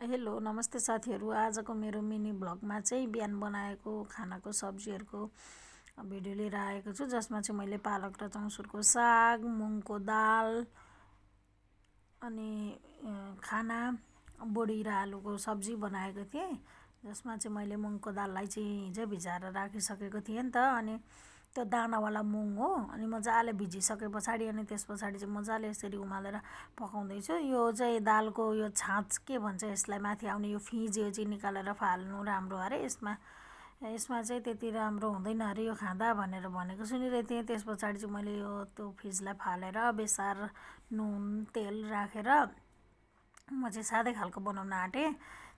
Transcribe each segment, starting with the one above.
Hello नमस्ते साथीहरू। आजको मेरो मिनी भ्लगमा चाहिँ बिहान बनाएको खानाको सब्जीहरूको भिडियो लिएर आएको छु, जसमा चाहिँ मैले पालक र चौसुरको साग, मुङको दाल अनि खाना बोडी र आलुको सब्जी बनाएको थिएँ। जसमा चाहिँ मैले मुङको दाललाई चाहिँ हिजो भिजाएर राखिसकेको थिएँ नि त। अनि त्यो दानावाला मुङ हो। अनि मजाले भिजिसके पछाडि अनि त्यस पछाडि चाहिँ मजाले यसरी उमालेर पकाउँदैछु। यो चाहिँ दालको यो छाँच के भन्छ यसलाई, माथि आउने यो फिज यो चाहिँ निकालेर फाल्नु राम्रो अरे। यसमा चाहिँ त्यति राम्रो हुँदैन अरे यो खाँदा भनेर भनेको सुनिरहेको थिएँ। त्यस पछाडि चाहिँ मैले यो त्यो फिजलाई फालेर बेसार नुन तेल राखेर म चाहिँ सादै खालको बनाउन आँटेँ।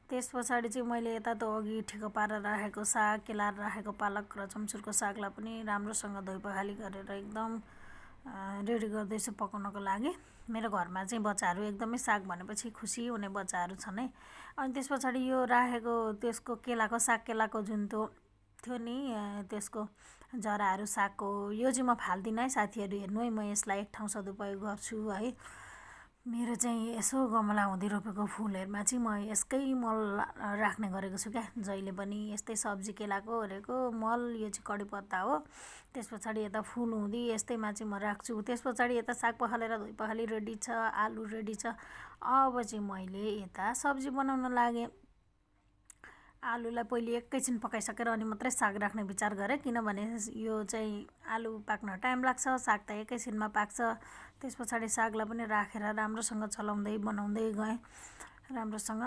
त्यस पछाडि चाहिँ मैले यता त अघि ठिक्क पारेर राखेको साग, केलाएर राखेको पालक र चम्सुरको सागलाई पनि राम्रोसँग धोइ पखाली गरेर एकदम रेडी गर्दैछु पकाउनको लागि। मेरो घरमा चाहिँ बच्चाहरू एकदमै साग भनेपछि खुसी हुने बच्चाहरू छन् है। अनि त्यस पछाडि यो राखेको त्यसको केलाको साग, केलाको जुन त्यो थियो नि त्यसको जराहरू सागको, यो चाहिँ म फाल्दिनँ है साथीहरू। हेर्नु है, म यसलाई एक ठाउँ सदुपयोग गर्छु है। मेरो चाहिँ यसो गमला हुँदै रोपेको फुलहरूमा चाहिँ म यसकै मल राख्ने गरेको छु क्या। जहिले पनि यस्तै सब्जी केलाको ओरेको मल, यो चाहिँ कडी पत्ता हो। त्यस पछाडि यता फुल हुँदी यस्तैमा चाहिँ म राख्छु। त्यस पछाडि यता साग पखालेर धोइ पखाली रेडी छ, आलु रेडी छ। अब चाहिँ मैले यता सब्जी बनाउन लागेँ। आलुलाई पहिले एकैछिन पकाइसकेर अनि मात्रै साग राख्ने विचार गरेँ, किनभने यो चाहिँ आलु पाक्न टाइम लाग्छ, साग त एकैछिनमा पाक्छ। त्यस पछाडि सागलाई पनि राखेर राम्रोसँग चलाउँदै बनाउँदै गएँ राम्रोसँग।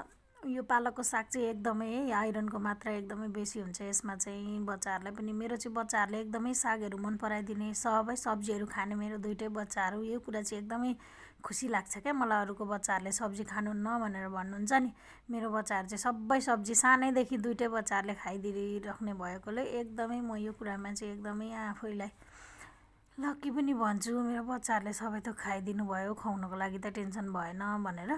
यो पालकको साग चाहिँ एकदमै आइरनको मात्रा एकदमै बेसी हुन्छ यसमा चाहिँ। बच्चाहरूलाई पनि, मेरो चाहिँ बच्चाहरूले एकदमै सागहरू मन पराइदिने, सबै सब्जीहरू खाने मेरो दुइटै बच्चाहरू। यो कुरा चाहिँ एकदमै खुसी लाग्छ क्या मलाई। अरूको बच्चाहरूले सब्जी खानुहुन्न भनेर भन्नुहुन्छ नि, मेरो बच्चाहरू चाहिँ सबै सब्जी सानैदेखि दुइटै बच्चाहरूले खाइदिइराख्ने भएकोले एकदमै म यो कुरामा चाहिँ एकदमै आफैलाई लक्की पनि भन्छु। मेरो बच्चाहरूले सबै थोक खाइदिनु भयो, खुवाउनको लागि त टेन्सन भएन भनेर।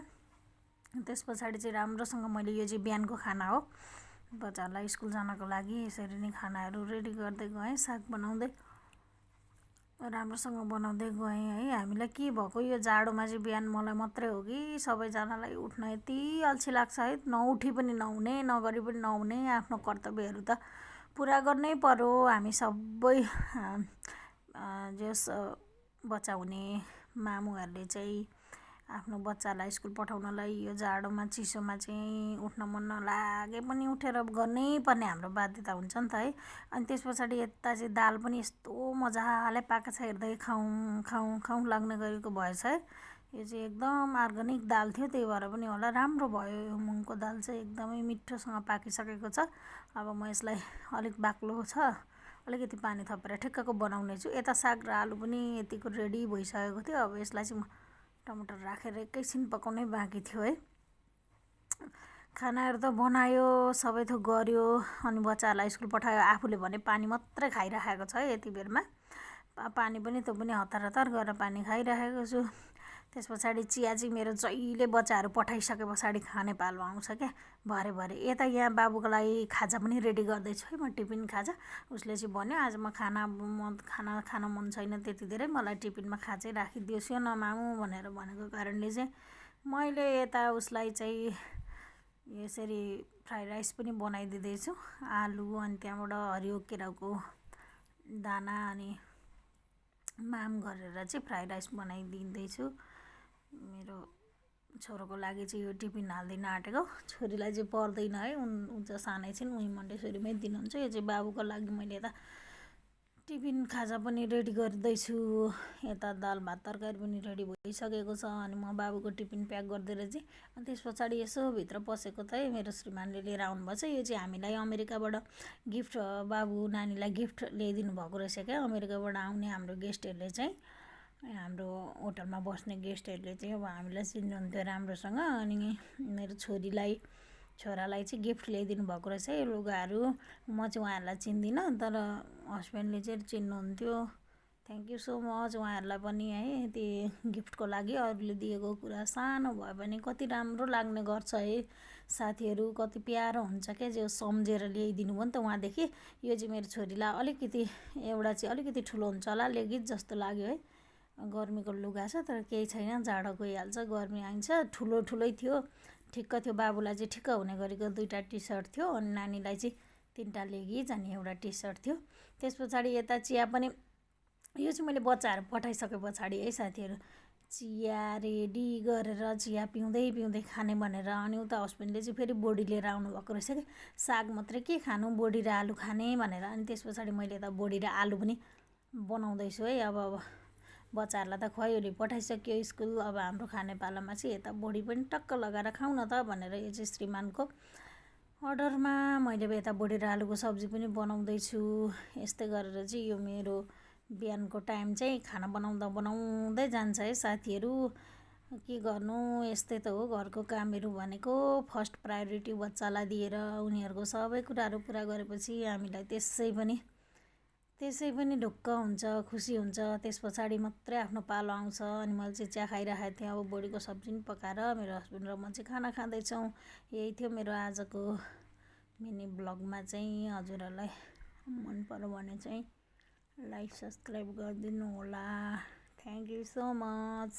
त्यस पछाडि चाहिँ राम्रोसँग मैले, यो चाहिँ बिहानको खाना हो, बच्चाहरूलाई स्कुल जानको लागि यसरी नै खानाहरू रेडी गर्दै गएँ। साग बनाउँदै राम्रोसँग बनाउँदै गएँ है। हामीलाई के भएको यो जाडोमा चाहिँ बिहान मलाई मात्रै हो कि सबैजनालाई उठ्न यति अल्छी लाग्छ है। नउठी पनि नहुने, नगरी पनि नहुने। आफ्नो कर्तव्यहरू त पुरा गर्नै पर्यो। हामी सबै जस बच्चा हुने मामुहरूले चाहिँ आफ्नो बच्चालाई स्कुल पठाउनलाई यो जाडोमा चिसोमा चाहिँ उठ्न मन नलागे पनि उठेर गर्नै पर्ने हाम्रो बाध्यता हुन्छ नि त है। अनि त्यस पछाडि यता चाहिँ दाल पनि यस्तो मजाले पाएको छ, हेर्दै खाउँ खाउँ खाउँ लाग्ने गरेको भएछ है। यो चाहिँ एकदम अर्ग्यानिक दाल थियो, त्यही भएर पनि होला राम्रो भयो। यो मुङको दाल चाहिँ एकदमै मिठोसँग पाकिसकेको छ। अब म यसलाई अलिक बाक्लो छ, अलिकति पानी थपेर ठिक्कको बनाउने छु। यता साग र आलु पनि यतिको रेडी भइसकेको थियो। अब यसलाई चाहिँ म टमाटर राखेर एकैछिन पकाउनै बाँकी थियो है। खानाहरू त बनायो, सबै थोक गर्यो, अनि बच्चाहरूलाई स्कुल पठायो। आफूले भने पानी मात्रै खाइराखेको छ है यति बेरमा। पानी पनि त्यो पनि हतार हतार गरेर पानी खाइराखेको छु। त्यस पछाडि चिया चाहिँ मेरो जहिले बच्चाहरू पठाइसके पछाडि खाने पालो आउँछ क्या, भरे भरे। यता यहाँ बाबुको लागि खाजा पनि रेडी गर्दैछु है म, टिफिन खाजा। उसले चाहिँ भन्यो आज म खाना खान मन छैन त्यति धेरै, मलाई टिफिनमा खाजै राखिदियोस् न मामु भनेर भनेको कारणले चाहिँ मैले यता उसलाई चाहिँ यसरी फ्राई राइस पनि बनाइदिँदैछु। आलु अनि त्यहाँबाट हरियो केराउको दाना अनि माम गरेर चाहिँ फ्राई राइस बनाइदिँदैछु। मेरो छोरोको लागि चाहिँ यो टिफिन हाल्दिन आँटेको, छोरीलाई चाहिँ पर्दैन है, उन चाहिँ सानै छिन्, उही मन्टेश्वरीमै दिनुहुन्छ। यो चाहिँ बाबुको लागि मैले यता टिफिन खाजा पनि रेडी गर्दैछु। यता दाल भात तरकारी पनि रेडी भइसकेको छ। अनि म बाबुको टिफिन प्याक गरिदिएर चाहिँ अनि त्यस पछाडि यसो भित्र पसेको त मेरो श्रीमानले लिएर आउनुभएछ। यो चाहिँ हामीलाई अमेरिकाबाट गिफ्ट, बाबु नानीलाई गिफ्ट ल्याइदिनु भएको रहेछ क्या। अमेरिकाबाट आउने हाम्रो गेस्टहरूले चाहिँ, हाम्रो होटलमा बस्ने गेस्टहरूले चाहिँ अब हामीलाई चिन्नुहुन्थ्यो राम्रोसँग। अनि मेरो छोरालाई चाहिँ गिफ्ट ल्याइदिनु भएको रहेछ यो लुगाहरू। म चाहिँ उहाँहरूलाई चिन्दिनँ, तर हस्बेन्डले चाहिँ चिन्नुहुन्थ्यो। थ्याङ्क यू सो मच उहाँहरूलाई पनि है, यति गिफ्टको लागि। अरूले दिएको कुरा सानो भए पनि कति राम्रो लाग्ने गर्छ है साथीहरू, कति प्यारो हुन्छ क्या जो सम्झेर ल्याइदिनु भयो नि त उहाँदेखि। यो चाहिँ मेरो छोरीलाई अलिकति, एउटा चाहिँ अलिकति ठुलो हुन्छ होला, लेगिज जस्तो लाग्यो है। गर्मीको लुगा छ तर केही छैन, जाडो गइहाल्छ, गर्मी आइन्छ। ठुलै थियो, ठिक्क थियो। बाबुलाई चाहिँ ठिक्क हुने गरेको 2टा टी सर्ट थियो अनि नानीलाई चाहिँ 3टा लेगिज अनि एउटा टी सर्ट थियो। त्यस पछाडि यता चिया पनि यो चाहिँ मैले बच्चाहरू पठाइसके पछाडि है साथीहरू चिया रेडी गरेर चिया पिउँदै खाने भनेर अनि उता हस्बेन्डले चाहिँ फेरि बोडी लिएर आउनुभएको रहेछ कि साग मात्रै के खानु बोडी र आलु खाने भनेर। अनि त्यस पछाडि मैले त बोडी र आलु पनि बनाउँदैछु है। अब बच्चाहरूलाई त खुवाइवरी पठाइसक्यो स्कुल। अब हाम्रो खाने पालामा चाहिँ यता बोडी पनि टक्क लगाएर खाउँ न त भनेर यो चाहिँ श्रीमानको अर्डरमा मैले यता बोडी र आलुको सब्जी पनि बनाउँदैछु। यस्तै गरेर चाहिँ यो मेरो बिहानको टाइम चाहिँ खाना बनाउँदै जान्छ है साथीहरू। के गर्नु यस्तै त हो घरको कामहरू भनेको। फर्स्ट प्रायोरिटी बच्चालाई दिएर उनीहरूको सबै कुराहरू पुरा गरेपछि हामीलाई त्यसै पनि ढुक्क हुन्छ खुसी हुन्छ। त्यस पछाडि मात्रै आफ्नो पालो आउँछ। अनि मैले चाहिँ चिया खाइरहेको थिएँ। अब बोडीको सब्जी पनि पकाएर मेरो हस्बेन्ड र म चाहिँ खाना खाँदैछौँ। यही थियो मेरो आजको मिनी ब्लगमा चाहिँ। हजुरहरूलाई मन पर्यो भने चाहिँ लाइक सब्सक्राइब गरिदिनु होला। Thank you so much.